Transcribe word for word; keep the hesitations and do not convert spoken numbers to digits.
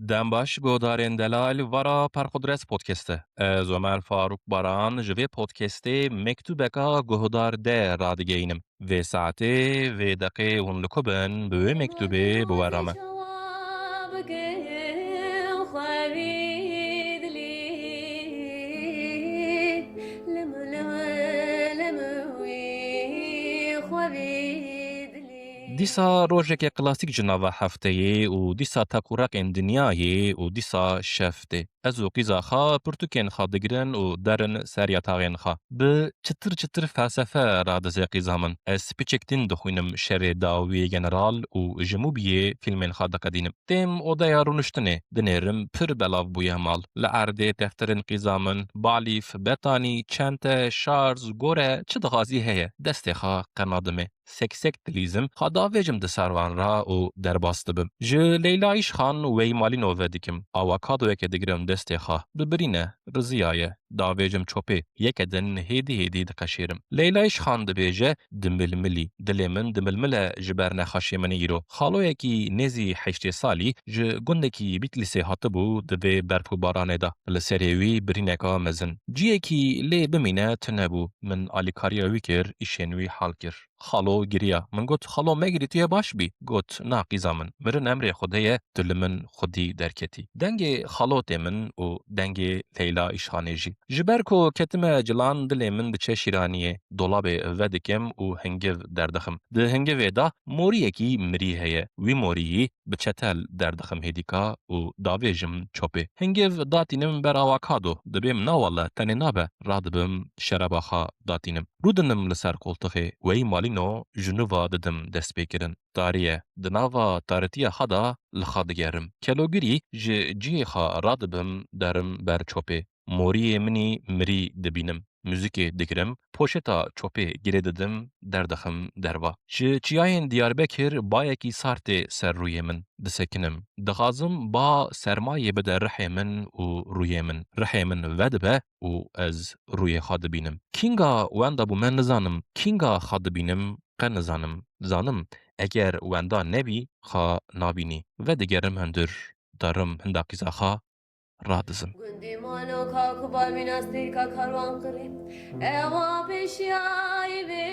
Dem baş, guhdarên delal, vara Perqudres Podcast e. Ez Omer Faruk Baran ji vê podcastê mektûbeka guhdar de radigeyînim. Vê saetê, vê deqê hûn li ku bin, bi wê mektûbê bi we re me. Dîsa rojeke klasîk ji nava hefteyê û dîsa teqûreqên dinyayê û dîsa şev tê. Ez û qîza xwe pirtûkên xwe digirin û derin ser yataxên xwe. Bi çitir çitir felsefe radize qîza min. Ez piçek din dixwînim şerê dawiyê general û ji mûbiyê fîlmên xwe diqedînim. Têm odeya rûniştinê, dinêrim pir belav bûye mal. Li erdê defterên qîza min, balîf, betanî, çente, şarz, gore, çi dixwazî heye, destê xwe qe nadimê. Sek sek dilîzim, xwe davêjim di ser wan re û derbas dibim. Ji Leyla Îşxan Weymalîno vedikim. Awakadoyeke digirim destê xwe. Bi birîne, riziyaye. Davêjim çopê. Yeke din hêdî hêdî diqeşêrim. Leyla Îşxan dibêje, dimilmilî. Dilê min dimilmile ji ber nexaşê min îro. Xaloyekî nêzî heştê salî ji gundekî Bîtlîsê hatibû di vê berf û baranê de. Li serê wî birîneka mezin. Ciyekî lê bimîne tune bû. Min alîkariya wî kir, îşên wî hal kir. Xalo giriya. Min got, "Xalo megirî, tu yê baş bî?" Got, "Na qîza min, mirin emrê Xwedê ye, tu li min xwedî derketî." Dengê xalo tê min û dengê Leyla Îşxanê jî. Ji ber ku ketime cilan, dilê min diçe şîraniyê. Dolabê vedikim û hingiv derdixim. Di hingivê de moriyekî mirî heye. Wî moriyî bi çetel derdixim hêdîka û davêjim çopê. Hingiv datînim ber awakado, dibêm na wele tenê nabe, radibim şeraba xwe datînim. Rûdinim li ser qoltixê, Weymalîno ji nû ve didim destpêkirin. Tarî ye. Di nava tarîtiya xwe de li xwe digerim. Kelogirî ji cihê xwe radibim derim ber çopê. Moriyê min î mirî dibînim. Muzîkê digirim, poşeta çopê girê didim, derdixim derva. Ji çiyayên Diyarbekir bayekî sar tê ser rûyê min. Disekinim. Dixwazim ba sermayê bide rihê min û rûyê min. Rihê min vedibe û ez rûyê xwe dibînim. Kînga wenda bûme nizanim. Kînga xwe dibînim qe nizanim. Zanim, eger wenda nebî, xwe nabînî. Vedigerim hundir, darim hinda qîza xwe, radizim. Gundî mano ka ku bavîna stêrka karwan qirî. Ewa pêşiyayî bê.